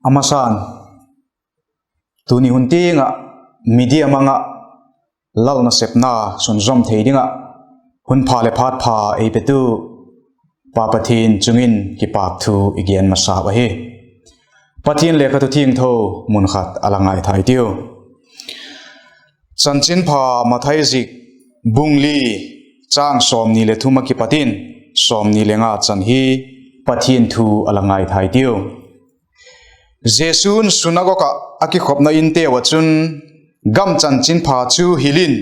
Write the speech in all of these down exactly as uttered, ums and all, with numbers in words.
A masa'n, tuni hun tiang ah media mang ah Lal nasepna sunzawm thei ding ah hun pha leh phat pha ei petu Pa Pathian chung in kipâk thu i gen masau ahi. Pathian Lekha Thu Thiangtho mun khat a la ngaitha i tiu. Chanchinpha Mathai zik bung li, châng sawmni leh thum ah kipat in sawmni le nga chan hi Pathian thu a la ngaitha i tiu. Jesu'n sunagog ah a kikhopna inteu ah chun gam chanchinpha chu hil in,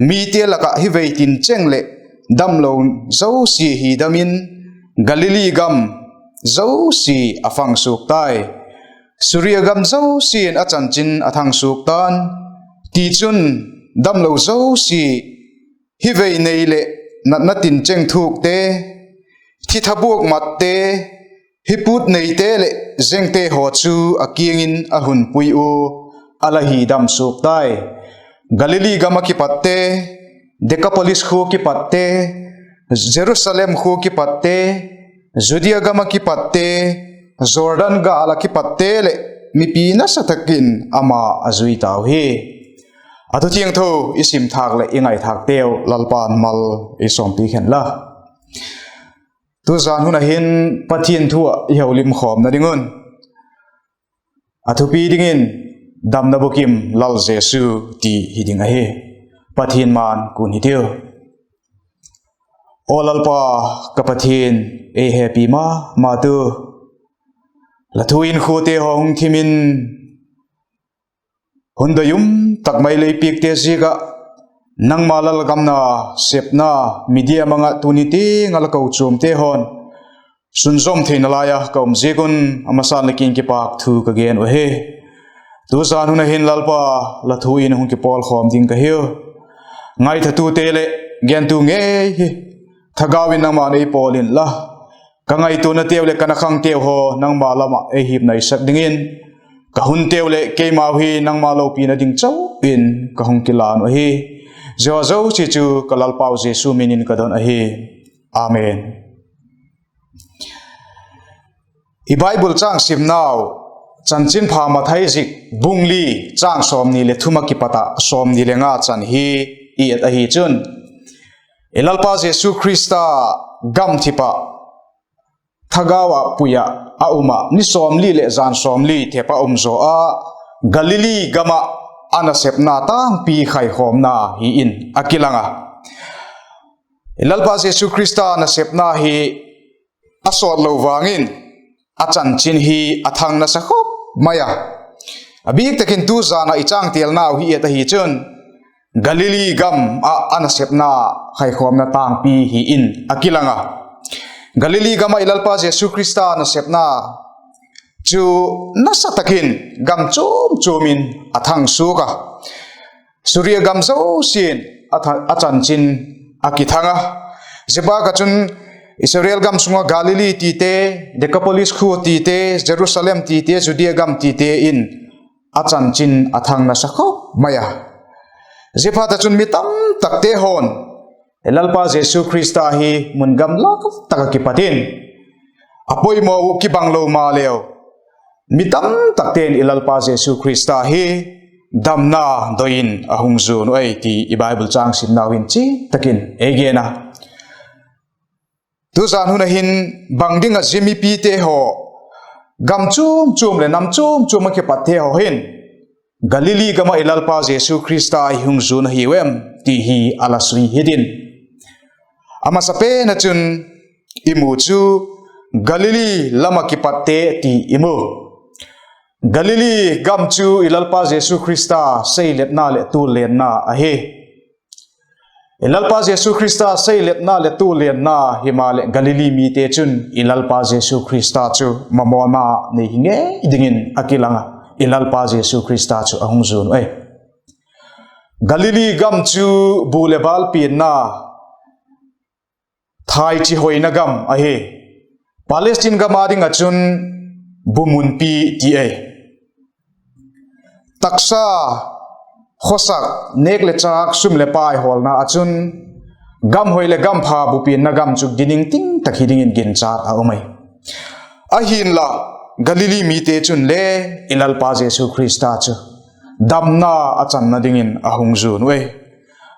mite lak ah hi vei tin cheng leh damlo zosia hi dam in, Galili gam zosia a fang suak tai. Suria gam zosia'n a chanchin a thang suak ta'n; tichun, damlo zosia, hi vei nei leh natna tin cheng thuakte, thithabuak matte, hi put neite leh zengte haw chu a kiang in a hun pui ua, a la hi dam suak tai. Galili gam ah kipatte, Dekapolis khua kipatte, Jerusalem khua kipatte, Judea gam ah kipatte, Jordan gâl ah kipatte leh mipi nasa tak in ama a zui tau hi. A thu thiangtho i sim thâk leh i ngaithâkteu Lalpa'n mal ei sawmpi khen la. Tuzan hun ah hin Pathian thu ah i houlim khawmna ding un a thupi dingin, Damna Bukim Lal Jesu ti hi ding ahi. Pathian ma'n kun hitiu. Aw Lalpa, ka Pathian, ei hepi ma ma tu, la thu in khuate haw hung thim in, hun doi um tak mai lei piakte ziak ah, nangma Lal gam nasepna media mang ah tuni tiang ah la kochuamte haw'n sunzawm theina lai ah ka um ziak un, a masa'n la kiang kipâk thu ka gen uh ahi. Tuzan hun ah hin Lalpa, la thu in hung kipawlkhawm ding ka hiu. Ngaithatute leh gentu ngei hi thagau in nangma'n ei pawl inla, ka ngaituanateu leh ka nakhangteu haw nangma lam ah ei hip naisak dingin, ka hunteu leh keimau hi nangma lopina ding chau in ka hung kilân uh ahi. Zia zosia chu ka Lalpau Jesu min in ka don ahi. Amen. I Bible châng simnau, Chanchinpha Mathai zik bung li, châng sawmni leh thum ah kipat ah sawmni le nga chan hi i et ahi chun, i Lalpa Jesu Khrista gamthip ah thagau ah pui ah a um ah ni sawmli leh jan sawmli thep ah um zaw a, Galili gam ah a nasepna tângpi khaikhawmna hi in a kilang a. I Lalpa Jesu Khrista nasepna hi a sawt lo vang in a chanchin hi a thang nasa khop mai a. A bîk tak in tuzan ah i chângtelnau hi et ahi chun, Galili gam ah a nasepna khaikhawmna tângpi hi in a kilang a. Galili gam ah i Lalpa Jesu Khrista nasepna chu nasa tak in gam chuam chuam in a thang suak a. Suria gam zosia'n a tha-, a chanchin a kithang a. Zia bâk ah chun Israel gam sung ah Galili tite, Dekapolis khua tite, Jerusalem tite, Judea gam tite in a chanchin a thang nasa khop mai a. Ziaphat ah chun mi tamtakte haw'n i Lalpa Jesu Khrista hi mun gam lam tak ah kipat in a poimaw uh kibang lo maleu, mi tamtakte'n i Lalpa Jesu Khrista hi damna doi in a hung zuan uh ei ti i Bible châng simnau hin chian tak in ei gen a. Tuzan hun ah hin bang ding ah zia mipite haw gam chuam chuam leh nam chuam chuam ah kipatte haw hin Galili gam ah i Lalpa Jesu Khrista hi hung zuan ahiu em ti hi a la sui hitin, a masapen ah chun i mu chu Galili lam ah kipatte ti i mu. Galili gam chu i Lalpa Jesu Khrista seiletna leh tuallenna ahi. I Lalpa Jesu Khrista seiletna leh tuallenna himaleh Galili mite chun i Lalpa Jesu Khrista chu mamawna nei hi ngei dingin a kilang a, i Lalpa Jesu Khrista chu a hung zuan uh ei. Galili gam chu bu leh bâl pianna, thaichi hoina gam ahi. Palestine gam â ding ah chun bu munpi ti ei. Taksa, khawsak, nêk leh châk, sum leh pai hawlna ah chun gam hoi leh gam pha bu pianna gam chu giningting tak hi dingin ginchat a um ei. Ahinla, Galili mite chun le i Lalpa Jesu Khrista chu damna a channa dingin a hung zuan uh e.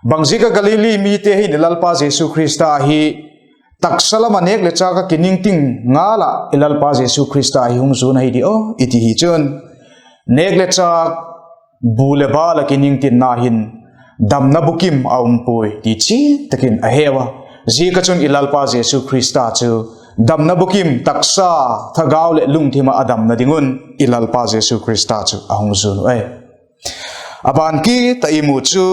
Bangziak ah Galili mite hin i Lalpa Jesu Khrista hi taksa lam ah nêk le châk ah kiningting ngal ah i Lalpa Jesu Khrista hi hung zuan ahi di aw i ti hi chun, nêk le châk, bu leh bâl ah kiningtinna hin damna bukim a um puai ti chian tak in a heu a. Ziak ah chun i Lalpa Jesu Khrista chu damna bukim taksa, thagau leh lungthim ah a damna ding un i Lalpa Jesu Khrista chu a hung zuan uh e. A ban kit ah i mu chu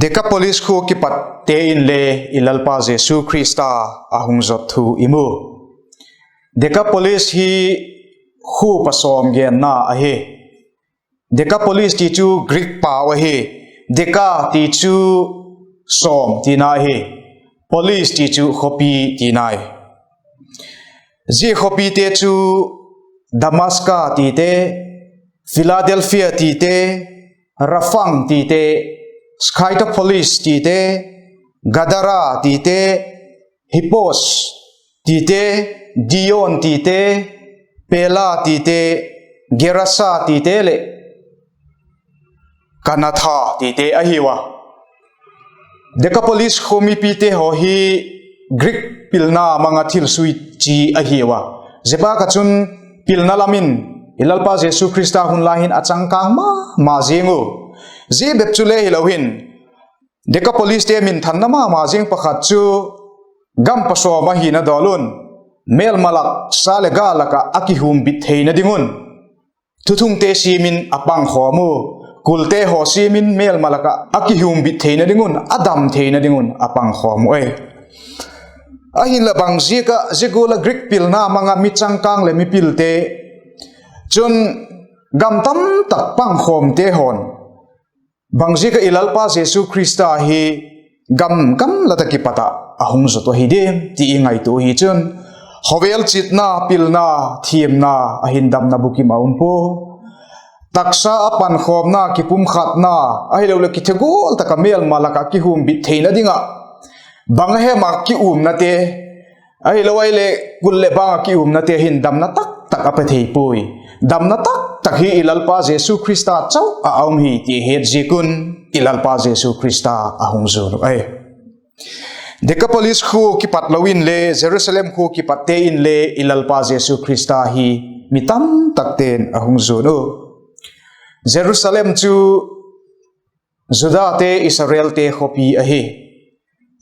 Decapolis khua kipatte inle i Lalpa Jesu Khrista a hung zot thu i mu. Decapolis hi khua pasawm genna ahi. Decapolis ti chu Greek pau ahi. Deca ti chu sawm tina ahi. Polis ti chu khawpi tina ahi. Zia khawpite chu Damaska tite, Philadelphia tite, Raphang tite, Skytopolis tite, Gadara tite, Hippos tite, Dion tite, Pella tite, Gerasa tite leh Kanatha tite ahiu a. Decapolis khua mipite haw hi Greek pilna mang ah thil sui chi ahiu a. Zia bâk ah chun pilna lam in i Lalpa Jesu Khrista hun lai hin a changkâng ma ma ziang u. Zia bep chule hilo hin, Decapoliste minthanna ma ma ziang pakhat chu gam pasawm ahina dawl un, mêlma lak, sa leh gâl lak ah a kihumbit theina ding un thuthungte siam in a pangkhawm u. Kulte haw siam in mêlma lak ah a kihumbit theina ding un, a dam theina ding un a pangkhawm uh e. Ahinla bangziak ah zia gual ah Greek pilna mang ah mi changkâng leh mipilte chun gam tamtak pangkhawmte haw'n bangziak ah i Lalpa Jesu Khrista hi gam gamla tak kipat ah a hung zot uh ahi diam ti i ngaitua hi chun, khawvel chitna, pilna, thiamna, a hin damna bukim a um pua. Taksa a pankhawmna, kipumkhatna, ahiloleh kithegul tak ah mêlma lak ah kihumbit theina ding ah bang a hem ah kiumnate, ahilo ahileh kul leh bang ah kiumnate hin damna taktak a pe thei puai. Damna taktak hi i Lalpa Jesu Khrista chau ah a um hi ti het ziak un i Lalpa Jesu Khrista a hung zuan uh ahi. Decapolis khua kipat lo inle, Jerusalem khua kipatte inle i Lalpa Jesu Khrista hi mi tamtakte'n a hung zuan uh. Jerusalem chu Judate, Israelte khawpi ahi.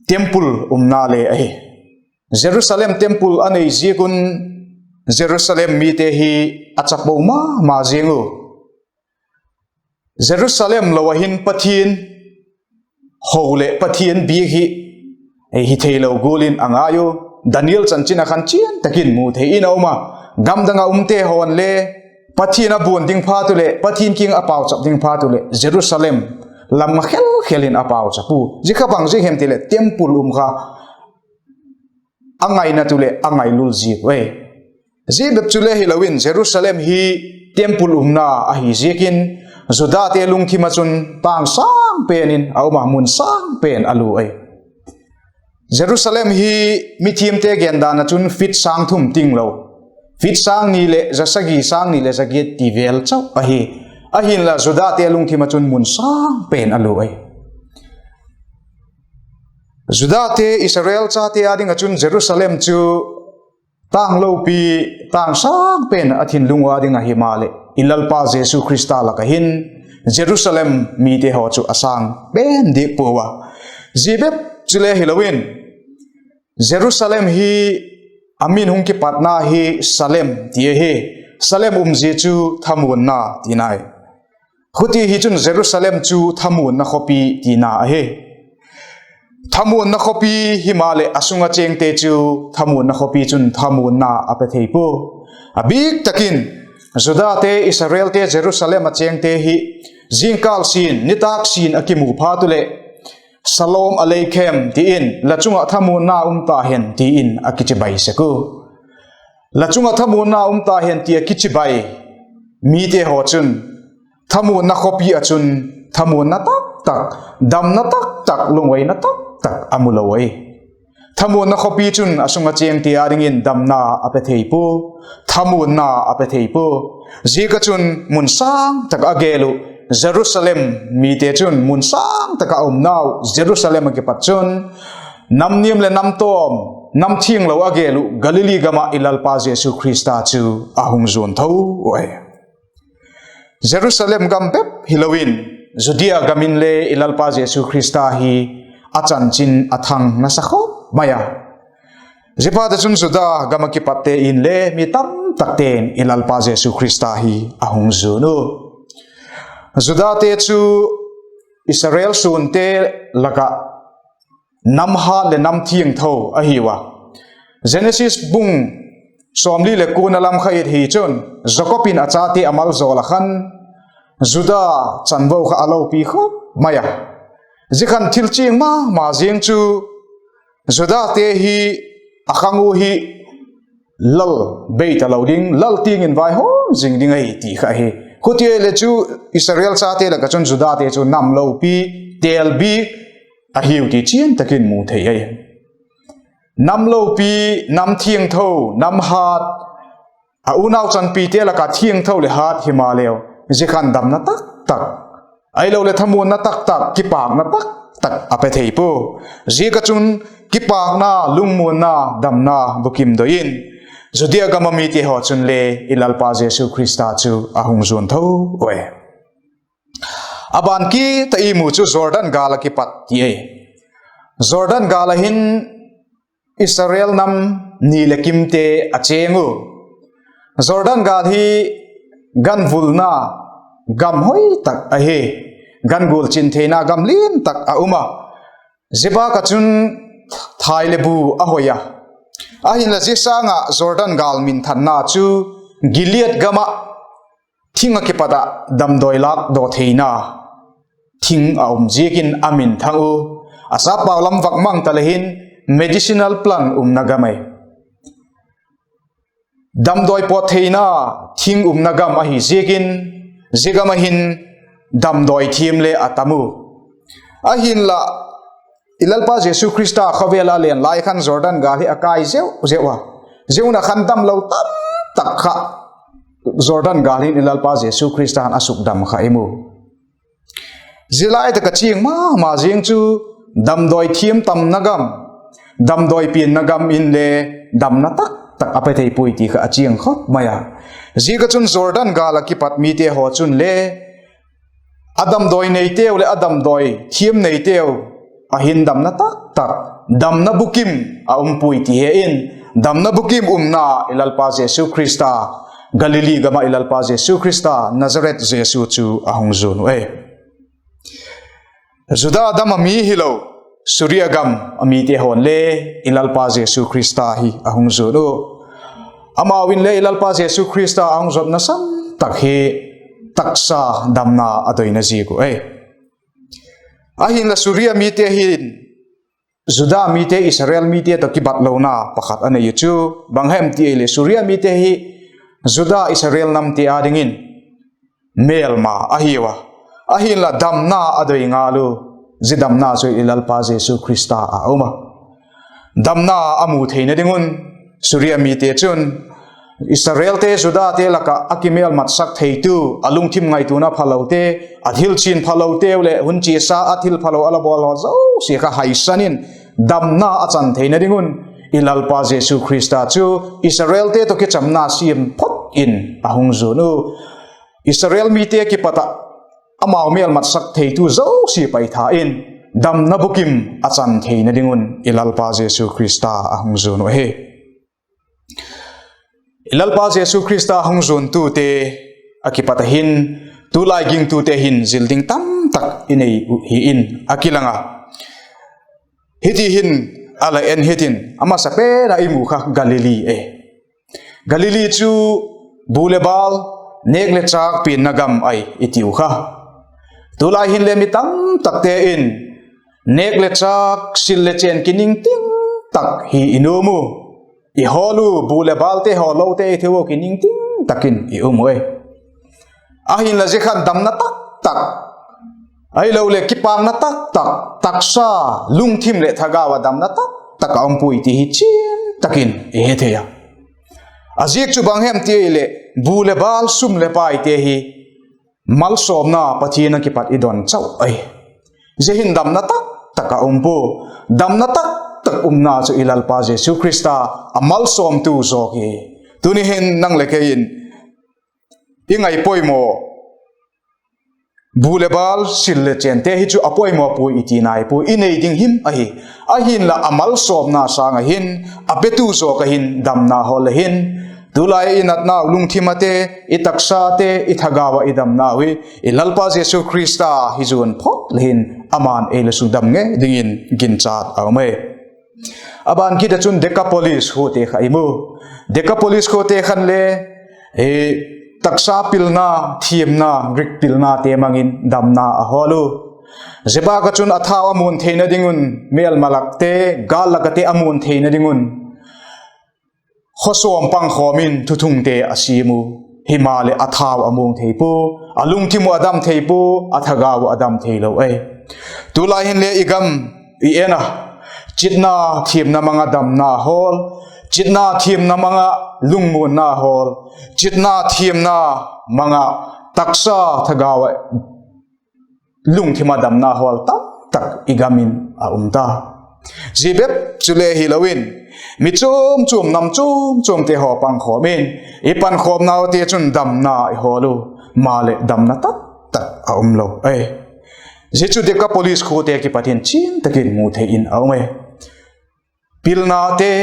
Temple umna le ahi. Jerusalem temple a nei ziak un Jerusalem mite hi a chapo ma ma ziang u. Jerusalem lo ah hin Pathian ho leh Pathian biak hi hi theilo gual in a ngai u. Daniel chanchin ah khan chian tak in mu thei in a um a, gam dang ah umte haw'n le Pathian a buan ding phat uleh, Pathian kiang a pauchap ding phat uleh Jerusalem lam ah khel khel in a pauchap u. Zia kha bang ziak hem tileh temple um kha a ngaina tu leh a ngailul ziak uh e. Zia bep chule hilo in Jerusalem hi temple umna ahi ziakin Judate lungthim ah chun tâng sâng pen in a um a, mun sâng pen a lua ahi. Jerusalem hi mithiamte gendan ah chun feet sâng thum tinglo, feet sâng ni leh za sagi, sâng ni leh za giat ti vel chau ahi. Ahinla Judate lungthim ah chun mun sâng pen a lua ahi. Judate, Israel chate â ding ah chun Jerusalem chu tâng lopi, tâng sâng pen a thinlung ua ding ahi maleh, i Lalpa Jesu Khrista lak ah hin Jerusalem mite haw chu a sâng pen diak puau a. Zia bep chule hilo in Jerusalem hi a min hung kipatna hi Salem ti ahi. Salem umzia chu thamuanna tina ahi. Khuti hi chun Jerusalem chu thamuanna khawpi tina ahi. Thamuanna khawpi himaleh a sung ah chêngte chu thamuanna khawpi chun thamuanna a pe thei pua. A bîk tak in Judate, Israelte, Jerusalem ah chêngte hi zingkâl sin, nitâk sin a kimu phat uleh, Shalom Aleichem ti in, la chung ah thamuanna um ta hen ti in a kichibai sek u. La chung ah thamuanna um ta hen ti a kichibai mite haw chun thamuanna khawpi ah chun thamuanna taktak, damna taktak, lungngaina taktak a mu lo ahi. Thamuanna khawpi chun a sung ah chêngte â dingin damna a pe thei pua, thamuanna a pe thei pua. Ziak ah chun mun sâng tak a gel uh, Jerusalem mite chun mun sâng tak ah umnau Jerusalem ah kipat chun nam niam leh nam tawm, nam thianglo a gel uh Galili gam ah i Lalpa Jesu Khrista chu a hung zuan tho uh ahi. Jerusalem gam bep hilo in, Judea gam inle i Lalpa Jesu Khrista hi a chanchin a thang nasa khawp mai a. Ziaphatchun Juda gam ah kipatte inle mi tamtakte'n i Lalpa Jesu Khrista hi a hung zuan uh. Judate chu Israel suante lak ah nam hat leh nam thiangtho ahiu a. Genesis bung sawmli leh kuana lam kha et hi chun, Jakob in a chate a malzawl ah khan Juda chanvo kha a lopi khawp mai a. Zia khan thil chiang ma ma ziang chu, Judate hi a khang u hi lal bei talo ding, lal tiang in vaihawm zing ding ahi ti kha ahi. Khuti ahileh chu Israel chate lak ah chun Judate chu nam lopi, têlbik ahiu ti chian tak in mu thei ahi. Nam lopi, nam thiangtho, nam hat, a unau chanpite lak ah thiangtho leh hat himaleu, zia khan damna taktak, ahiloleh thamuanna taktak, kipâkna taktak a pe thei pua. Ziak ah chun kipâkna, lungmuanna, damna bukim doi in, Judea gam ah mite haw chunle i Lalpa Jesu Khrista chu a hung zuan tho uh e. A ban kit ah i mu chu Jordan gâl ah kipat ti ahi. Jordan gâl ah hin Israel nam ni leh kimte a chêng u. Jordan gâl hi ganvulna gam hoi tak ahi. Gan gual chin theina gam lian tak a um a. Zia bâk ah chun thai leh bu a hoi a. Ahinla zia sâng ah Jordan gâl minthanna chu Gilead gam ah thing ah kipat ah damdawi lâkdaw theina thing a um ziakin a minthang u. A sappau lam vak mang ta le hin medicinal plant umna gam ahi. Damdawi pawt theina thing umna gam ahi ziakin, zia gam ah hin damdawi thiam le a tam u. Ahinla, i Lalpa Jesu Khrista khawvel a len lai khan Jordan gâl hi a kai zeu zeu a. Zia hun ah khan damlo tamtak kha Jordan gâl hin i Lalpa Jesu Khrista'n a sukdam kha i mu. Zia lai tak ah chiang ma ma ziang chu damdawi thiam tamna gam, damdawi pianna gam inle damna taktak a pe thei puai ti kha a chiang khawp mai a. Ziak ah chun Jordan gâl ah kipat mite haw chunle a damdawi neiteu leh a damdawi thiam neiteu a hin damna taktak, damna bukim a um puai ti he in, damna bukim umna i Lalpa Jesu Khrista, Galili gam ah i Lalpa Jesu Khrista, Nazareth Jesu chu a hung zuan uh e. Juda gam ah mi hilo, Suria gam a mite haw'n le i Lalpa Jesu Khrista hi a hung zuan u. Amau inle i Lalpa Jesu Khrista a hung zuatna san tak hi taksa damna a doina ziak uh e. Ahinla Suria mite hin Juda mite, Israel mite tawh kibatlona pakhat a nei u chu, bang hem ti ahileh Suria mite hi Juda Israel namte â dingin mêlma ahiu a. Ahinla damna a doi ngal u, zia damna chu i Lalpa Jesu Khrista a um a. Damna a mu theina ding un, Suria mite chun Israelte, Judate lak ah a kimêlmatsak theitu, a lungthim ngaituana phalote, a thil chin phaloteu leh hun chiasa a thil phalo a la bawl haw zosia kha haisan in, damna a chan theina ding un, i Lalpa Jesu Khrista chu Israelte tawh kichamna siam phot in a hung zuan u. Israel mite kipat ah amau mêlmatsak theitu zosia paitha in, damna bukim a chan theina ding un i Lalpa Jesu Khrista a hung zuan uh ahi. I Lalpa Jesu Khrista hung zuantute a kipat ah hin, tulai gingtute hin zil ding tamtak i nei uh hi in a kilang a. Hiti hin a la en hitin, a masapen ah i mu kha Galili e. Galili chu bu leh bâl, nêk leh châk pianna gam ahi i tiu kha. Tulai hinle mi tamtakte in nêk leh châk, sil leh chen kiningting tak hi i nuam u. I hawl u, bu leh bâlte hawl lote i thei u kiningting tak in i um u e. Ahinla zia khan damna taktak, ahiloleh kipâkna taktak, taksa, lungthim leh thagau ah damna taktak tak a um puai ti hi chian tak in i he thei a. A ziak chu bang hem ti ahileh, bu leh bâl, sum leh paite hi malsawmna Pathian ah kipat i don chau ahi. Zia hin damna tak tak a um pua. Damna tak tak umna chu i Lalpa Jesu Khrista a malsawmtu zawk hi. Tuni hin nang leh kei in i ngaipoimaw, bu leh bâl, sil leh chênte hi chu a poimaw puai i ti nai pua, i nei ding him ahi. Ahinla a malsawmna sâng ah hin, a petu zawk ah hin damna hawl le hin, tulai i natnau lungthim ate, i taksate, i thagau ah i damnau hi i Lalpa Jesu Khrista hi zuan phot le hin, ama'n ei le sudam nge dingin ginchat a um e. A ban kit ah chun Decapolis khuate kha i mu. Decapolis khuate khan le taksa pilna, thiamna, Greek pilnate mang in damna a hawl u. Zia bâk ah chun a thau a muan theina ding un mêlma lakte, gâl lak ate a muan theina ding un khawsawm pangkhawm in thuthungte a siam u. Himaleh a thau a muang thei pua, a lungthim uh a dam thei pua, a thagau uh a dam theilo ahi. Tulai hinle i gam i en a, chitna thiamna mang ah damna hawl, chitna thiamna mang ah lungmuanna hawl, chitna thiamna mang ah taksa, thagau ah, lungthim ah damna hawl tam tak i gam in a um ta. Zia bep chule hilo in, mi chuam chuam, nam chuam chuamte haw pangkhawm in, i pankhawmnaute chun damna i hawl u, maleh damna tak tak a um lo ahi. Zia chu Decapolis khuate kipat in chian tak in mu thei in a um e. Pilnate,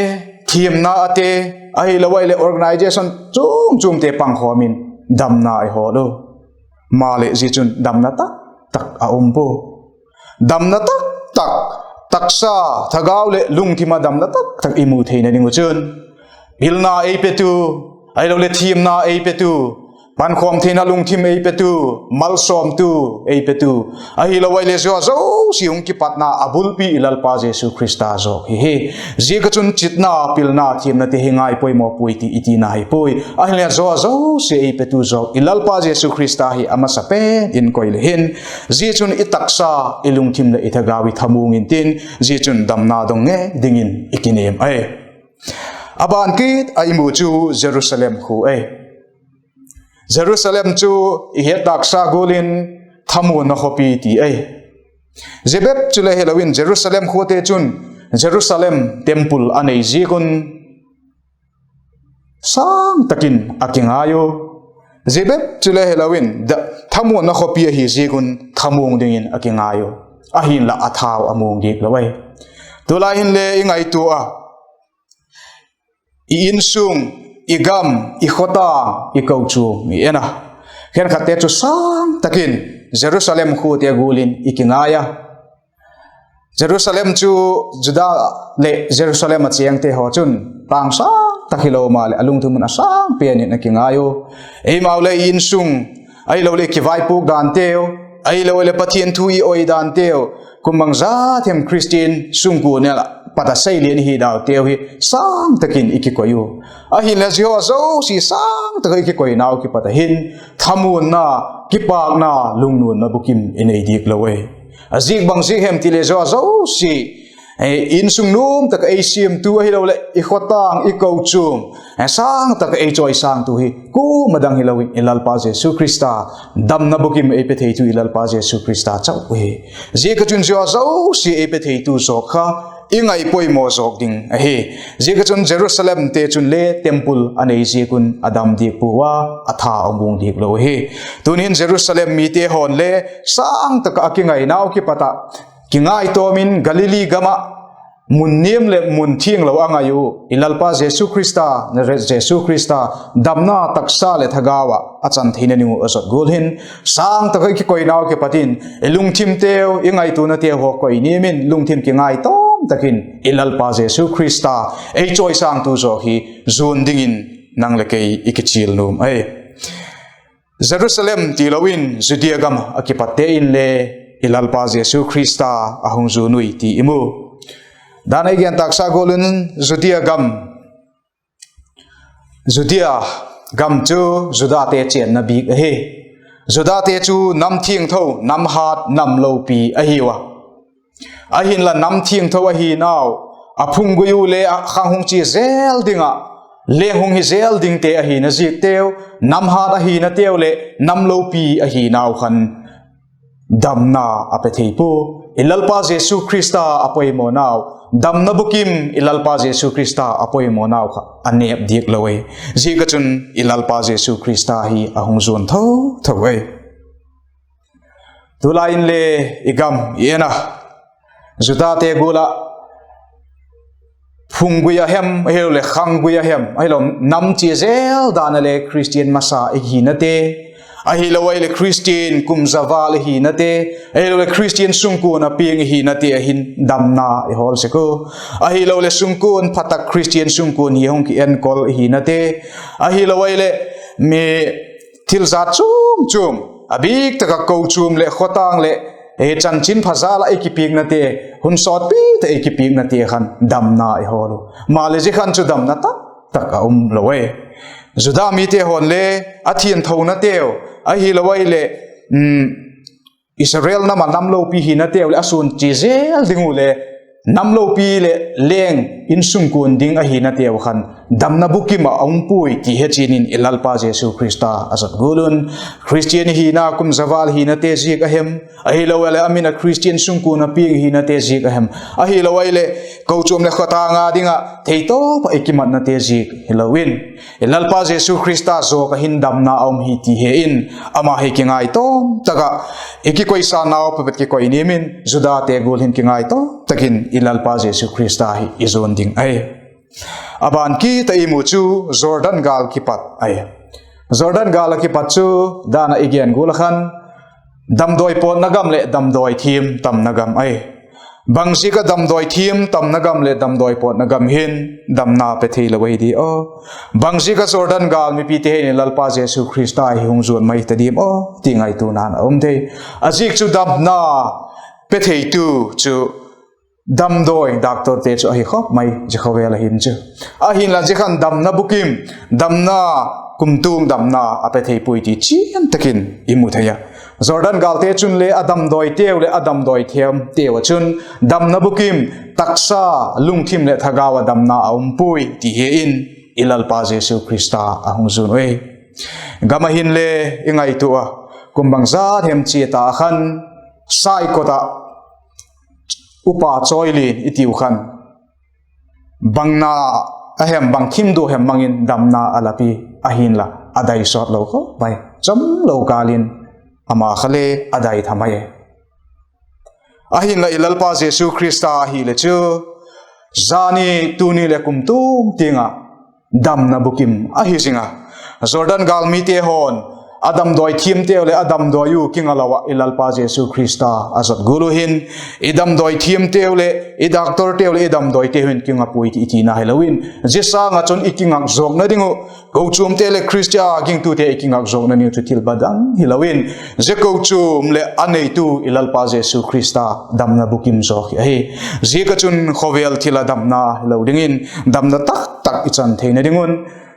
thiamna ate, ahilo ahileh organisation chuam chuamte pangkhawm in damna i hawl u, maleh zia chun damna tak tak a um pua. Damna tak tak, taksa, thagau leh lungthim ah damna tak tak i mu theina ding uh chun, pilna ei petu, ahiloleh thiamna ei petu, pankhawm theina lungthim ei petu, malsawmtu ei petu, ahilo ahileh zia zosia hung kipatna a bulpi i Lalpa Jesu Khrista zawk hi hi. Ziak ah chun chitna, pilna, thiamnate hi ngaipoimaw puai ti i tina hi puai. Ahinle zia zosia ei petu zawk i Lalpa Jesu Khrista hi a masa pen in koi le hin, zia chun i taksa, i lungthim leh i thagau i thamuang intin, zia chun damna dong nge dingin i kinêm ahi. A ban kit a i mu chu Jerusalem khu ahi. Jerusalem chu i het tâksa gual in thamuanna khawpi ti ahi. Zia bep chule hilo in Jerusalem khuate chun Jerusalem temple a nei ziak un sâng tak in a kingai u. Zia bep chule hilo in thamuanna khawpi ahi ziak un thamuang dingin a kingai u. Ahinla a thau a muang diak lo ahi. Tulai hinle i ngaitua a, i insung, i gam, i khawtâng, i kochuam i en a, khenkhatte chu sâng tak in Jerusalem khuate gual in i kingai a. Jerusalem chu Juda leh Jerusalem ah chêngte haw chun tâng sâng tak hilo maleh a lungthim un a sâng pen in a kingai u. Eimau le i insung, ahiloleh kivaipuak danteu, ahiloleh Pathian thu i oi danteu, kum bangza them Khristian sungkuan ah pat a seilian i hi dauteu hi sâng tak in i kikoi u. Ahinle zia haw zosia sâng tak ah i kikoinau kipat ah hin thamuanna, kipâkna, lungnuamna bukim i nei diak lo ahi. A ziak bang ziak hem ti le zia haw zosia, insung nuam tak ah ei siamtu ahiloleh i khawtâng, i kochuam sâng tak ah ei chawisângtu hi kuama dang hilo in i Lalpa Jesu Khrista, damna bukim ei pe theitu i Lalpa Jesu Khrista chau hi. Ziak ah chun zia haw zosia ei pe theitu zawk kha i ngaipoimaw zawk ding ahi. Ziak ah chun Jerusalemte chun le temple a nei ziak un a dam diak pua a, a thau a muang diak lo ahi. Tuni'n Jerusalem mite haw'n le sâng tak ah a kingainau kipat ah kingaitawm in Galili gam ah mun niam leh mun thianglo a ngai u, i Lalpa Jesu Khrista, Nazareth Jesu Khrista, damna taksa leh thagau ah a chan theina ding uh a zot gual hin, sâng tak ah i kikoinau kipat in i lungthimteu, i ngaituanateu haw koi niam in lungthim kingaitawm tak in i Lalpa Jesu Khrista, ei chawisângtu zawk hi zuan dingin nang leh kei i kichial nuam ahi. Jerusalem tilo in Judea gam ah kipatte inle i Lalpa Jesu Khrista a hung zuan ui ti i mu. Dan ei gen tâksa gual in Judea gam, Judea gam chu Judate chênna bik ahi. Judate chu nam thiangtho, nam hât, nam lopi ahiu a. Ahinla nam thiangtho ahinau, a phunggui u le a khang hung chia zel ding ah, leng hung hi zel dingte ahina ziakteu, nam hat ahinateu leh nam lopi ahinau khan damna a pe thei pua. I Lalpa Jesu Khrista a poimawnau, damna bukim i Lalpa Jesu Khrista a poimawnau kha a nêp diak lo e. Ziak ah chun i Lalpa Jesu Khrista hi a hung zuan tho tho e. Tulai inle i gam i en a, Judate gual ah phunggui a hem, ahiloleh khanggui a hem, ahilo nam chia zel dan a le Khristian masa i hinate, ahilo ahileh Khristian kum za val i hinate, ahiloleh Khristian sungkuan a piang i hinate ah hin damna i hawl sek u. Ahiloleh sungkuan pha tak Khristian sungkuan hi hung ki enkol i hinate, ahilo ahileh mi thil zat chuam chuam a bik tak ah kochuam leh khawtâng leh chanchinpha jal ah i kipiaknate, hun sawtpi tak i kipiaknate khan damna i hawl u. Maleh zia khan chu damna tak tak a um lo e. Juda mite haw'n le a thianthonateu, ahilo ahileh Israel nam ah nam lopi hinateu leh a suan chia zel ding uh le, nam lopi leh leng insungkuan ding ahinateu khan damna bukim ah a um puai ti he chian in i Lalpa Jesu Khrista a zot gual un. Khristian i hina kum za val hinate ziak a hem, ahilo ahileh a min a Khristian sungkuan a piang hinate ziak a hem, ahilo ahileh kochuam leh khawtâng a ding ah theitawp ah i kimatnate ziak hilo in, i Lalpa Jesu Khrista zawk ah hin damna a um hi ti he in, ama hi kingaitawm tak ah i kikoisânau pepet kikoi niam in, Judate gual hin kingaitawm tak in i Lalpa Jesu Khrista hi i zuan ding ahi. A ban kit ah i mu chu Jordan gâl kipat ahi. Jordan gâl ah kipat chu dan ah i gen gual ah khan damdawi pawtna gam leh damdawi thiam tamna gam ahi. Bangziak ah damdawi thiam tamna gam leh damdawi pawtna gam hin damna pe theilo ahi di aw? Bangziak ah Jordan gâl mipite hin i Lalpa Jesu Khrista hi hung zuan mai ta diam aw ti ngaituana'n a um thei. A ziak chu damna pe theitu chu damdawi, doctorte chu ahi khawp mai zia khawvel ah hin chu. Ahinla zia khan damna bukim, damna kumtuang damna a pe thei puai ti chian tak in i mu thei a. Jordan gâlte chun le a damdawiteu leh a damdawi thiamteu ah chun damna bukim, taksa, lungthim leh thagau ah damna a um puai ti he in i Lalpa Jesu Khrista a hung zuan ui. Gam ah hinle i ngaitua a, kum bangzat hem chia ta khan, Saikot ah upa chawi lian i tiu khan, bang na a hem, bang thim dua hem mang in damna a la pi, ahinla a dai sawt lo khawp mai, cham lo kâl in ama kha le a dai tha mai e. Ahinla i Lalpa Jesu Khrista ahile chu zani, tuni leh kumtuang tiang ah damna bukim ahi zing a. Jordan gâl mite haw'n a damdawi thiamteu leh a damdawi u kinga lo ah i Lalpa Jesu Khrista a zot gual u hin, i damdawi thiamteu leh i doctorteu leh i damdawiteu hin kinga puai ti i tina hilo in, zia sâng ah chun i kingak zawkna ding uh, kochuamte leh Khristian gingtute i kingak zawkna ding uh chu thil badang hilo in, zia kochuam leh a neitu i Lalpa Jesu Khrista damna bukim zawk hi ahi. Ziak ah chun khawvel thil ah damna hilo dingin, damna tak tak i chan theina ding un,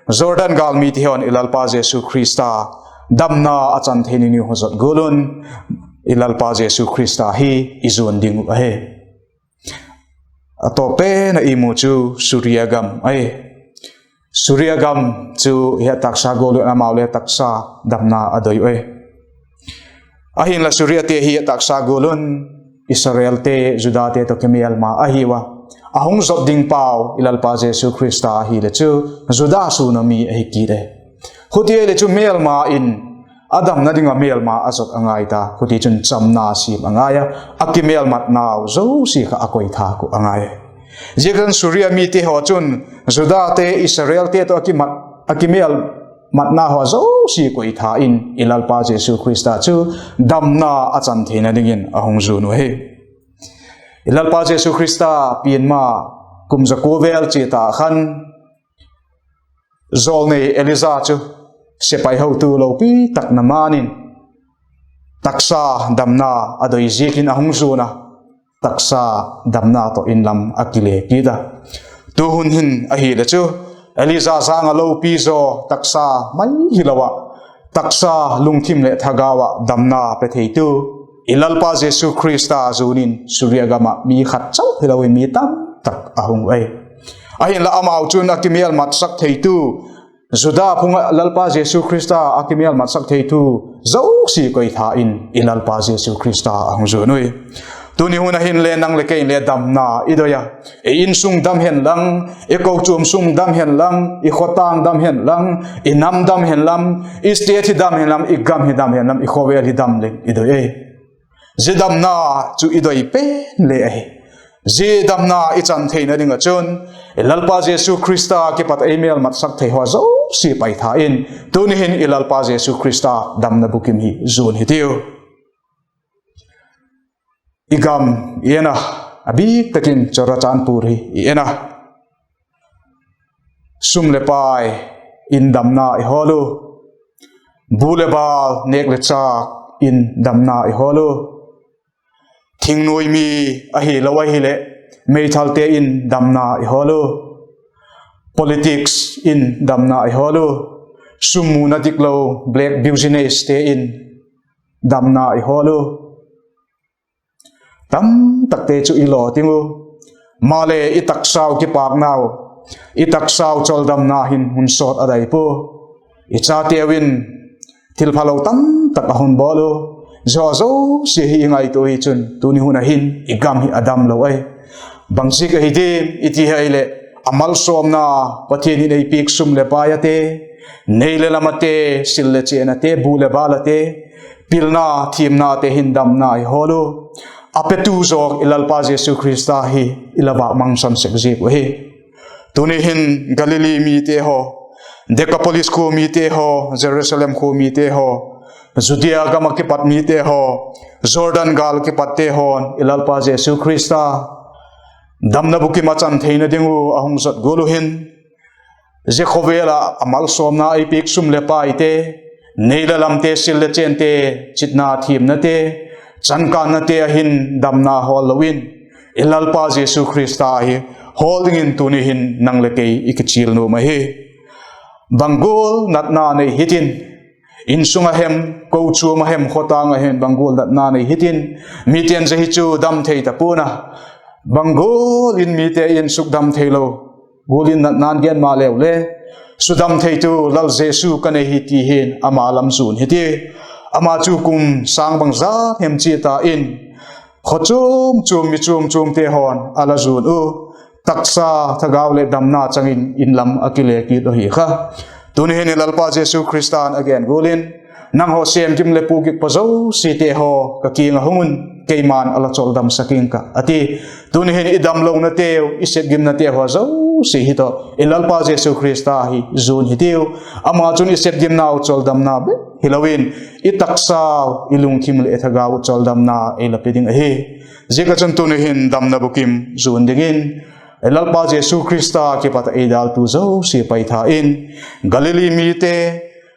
Jordan gâl mite haw'n i Lalpa Jesu Khrista damna a chan theina ding uh zot gual un, i Lalpa Jesu Khrista hi i zuan ding uh ahi. A tawp pen ah i mu chu Suria gam ahi. Suria gam chu hi a taksa gual un amau le taksa damna a doi ui. Ahinla Suriate hi a taksa gual un Israelte, Judate tawh kimêlma ahiu a. A hung zot ding pau i Lalpa Jesu Khrista ahile chu Juda sûn a mi ahi kit e. Huti ahile chu mêlma in a damna ding ah mêlma a zot a ngai ta, hutichun chamna siam a ngai a, a kimêlmatnau zosia kha a koithâk uh a ngai. Ziaziakchun Suria mite haw chun Judate, Israelte tawh a kimêl, a kimêlmatna haw zosia koitha in i Lalpa Jesu Khrista chu damna a chan theina dingin a hung zuan uh ahi. I Lalpa Jesu Khrista pian ma kum za kua vel chia ta khan, jawlnei Elija chu sepai hotu lopi tak Naaman in taksa damna a doi ziakin a hung zuan a, taksa damna tawh inlam a kile kit a. Tuhun hin ahile chu Elija jâng ah lopi zaw taksa mai hilo ah, taksa, lungthim leh thagau ah damna pe theitu i Lalpa Jesu Khrista zuan in Suria gam ah mi khat chau hilo in mi tam tak a hung uh ahi. Ahinla amau chun a kimêlmatsak theitu, Juda phung ah Lalpa Jesu Khrista a kimêlmatsak theitu zosia koitha in i Lalpa Jesu Khrista a hung zuan ui. Tuni hun ah hin le nang leh kei in le damna i doi a, i insung dam hen lang, i kochuam sung dam hen lang, i khawtâng dam hen lang, i nam dam hen lam, i state hi dam hen lam, i gam hi dam hen lam, i khawvel hi dam leng i doi e. Zia damna chu i doi pen le ahi. Zia damna i chan theina ding ah chun, i Lalpa Jesu Khrista kipat ei mêlmatsak thei haw zosia paitha in, tuni hin i Lalpa Jesu Khrista damna bukim hi zuan hitiu. I gam i en a, a bîk tak in Churachandpur hi i en a, sum leh pai in damna i hawl u, bu leh bâl, nêk leh châk in damna i hawl u, thingnuai mi ahilo ahileh meithalte in damna i hawl u, politics in damna i hawl u, sum muna diklo black businesste in damna i hawl u. Tamtakte chu i law ding u. Maleh i taksau kipâknau, i taksau chawldamna hin hun sawt a dai pua. I chateu in thilphalo tamtak a hun bawl u. Zia zosia hi i ngaitua hi chun tuni hun ah hin i gam hi a damlo ahi. Bangziak ahi diam i ti ahileh, a malsawmna, Pathian in ei piak sum leh pai ate, nei leh lam ate, sil leh chên ate, bu leh bâl ate, pilna thiamnate hin damna i hawl u. A petu zawk i Lalpa Jesu Khrista hi i la vâk mangsan sek ziak uh ahi. Tuni hin Galili mite haw, Dekapolis khua mite haw, Jerusalem khua mite haw, Judea gam ah kipat mite haw, Jordan gâl kipatte haw'n i Lalpa Jesu Khrista damna bukim a chan theina ding uh a hung zot gual uh hin, zia khawvel ah a malsawmna ei piak sum leh paite, nei leh lamte, sil leh chênte, chitna thiamnate, chankânnate ah hin damna hawl lo in, i Lalpa Jesu Khrista hi hawl dingin tuni hin nang leh kei i kichial nuam ahi. Bang gual natna nei hitin, insung ah hem, kochuam ah hem, khawtâng ah hem, bang gual natna nei hitin, mite'n zia hi chu dam thei ta pua'n a, bang gual in mite in sukdam theilo gual in natna'n gen maleu le, sudam theitu Lal Jesu ka nei hi ti hin ama lam zuan hitiu. Ama chu kum sâng bangza hem chia ta in, khaw chuam chuam, mi chuam chuamte haw'n a la zuan u. Taksa, thagau leh damna chang in in lam a kile kit ahi kha. Tuni hin i Lalpa Jesu Khrista'n a gen gual in, nanghaw sêm gim leh pua gik pa zosiate haw ka kiang ah hung un, keima'n a la chawldamsak ing ka, a ti. Tuni hin i damlonateu, i sepgimnateu haw zosia hi tawh i Lalpa Jesu Khrista hi zuan hitiu. Ama chun i sepgimnau chawldamna bep hilo in, i taksau, i lungthim leh i thagau uh chawldamna ei la pe ding ahi. Ziak ah chun tuni hin damna bukim zuan dingin, i Lalpa Jesu Khrista kipat ah ei dâltu zosia paitha in, Galili mite,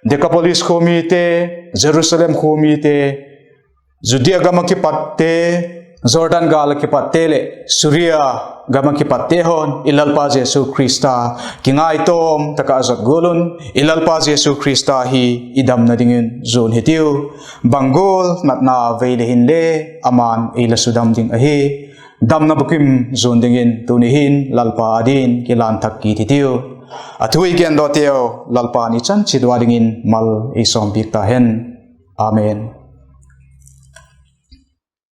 Dekapolis khua mite, Jerusalem khua mite, Judea gam ah kipatte, Jordan gâl ah kipatte leh Suria gam ah kipatte haw'n i Lalpa Jesu Khrista kingaitawm tak ah zot gual un, i Lalpa Jesu Khrista hi i damna dingin zuan hitiu. Bang gual natna vei leh hinle, ama'n ei la sudam ding ahi. Damna bukim zuan dingin tuni hin Lalpa â dingin kilan thak kit hitiu. A thu i gendawkteu Lalpa'n i chan chiat ua dingin mal ei sawmpiak ta hen. Amen.